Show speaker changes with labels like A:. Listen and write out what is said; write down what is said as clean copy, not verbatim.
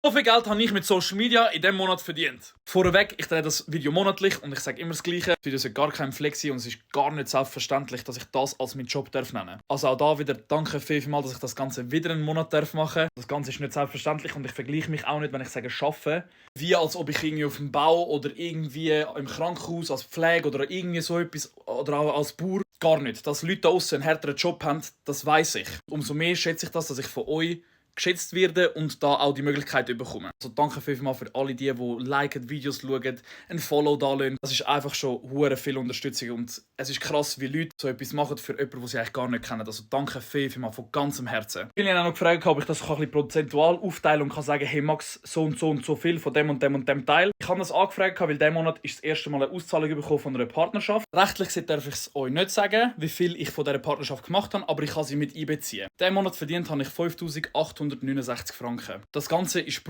A: So viel Geld habe ich mit Social Media in diesem Monat verdient. Vorweg, ich drehe das Video monatlich und ich sage immer das Gleiche. Das Video ist gar kein Flex und es ist gar nicht selbstverständlich, dass ich das als meinen Job nennen darf. Also auch da wieder danke vielmals, dass ich das Ganze wieder einen Monat machen darf. Das Ganze ist nicht selbstverständlich und ich vergleiche mich auch nicht, wenn ich sage «arbeiten», wie als ob ich irgendwie auf dem Bau oder irgendwie im Krankenhaus als Pflege oder irgendwie so etwas oder auch als Bauer. Gar nicht. Dass Leute da aussen einen härteren Job haben, das weiss ich. Umso mehr schätze ich das, dass ich von euch geschätzt werde und da auch die Möglichkeit bekomme. Also danke vielmals für alle die liken, Videos schauen, ein Follow da lassen. Das ist einfach schon hure viel Unterstützung und es ist krass, wie Leute so etwas machen für jemanden, den sie eigentlich gar nicht kennen. Also danke vielmals von ganzem Herzen. Viele haben auch noch gefragt, ob ich das ein bisschen prozentual aufteile und kann sagen, hey Max, so und so viel von dem und dem und dem Teil. Ich habe das angefragt, weil diesen Monat ist das erste Mal eine Auszahlung bekommen von einer Partnerschaft. Rechtlich darf ich es euch nicht sagen, wie viel ich von dieser Partnerschaft gemacht habe, aber ich kann sie mit einbeziehen. Diesen Monat verdient habe ich 5'869 Franken. Das Ganze ist brutto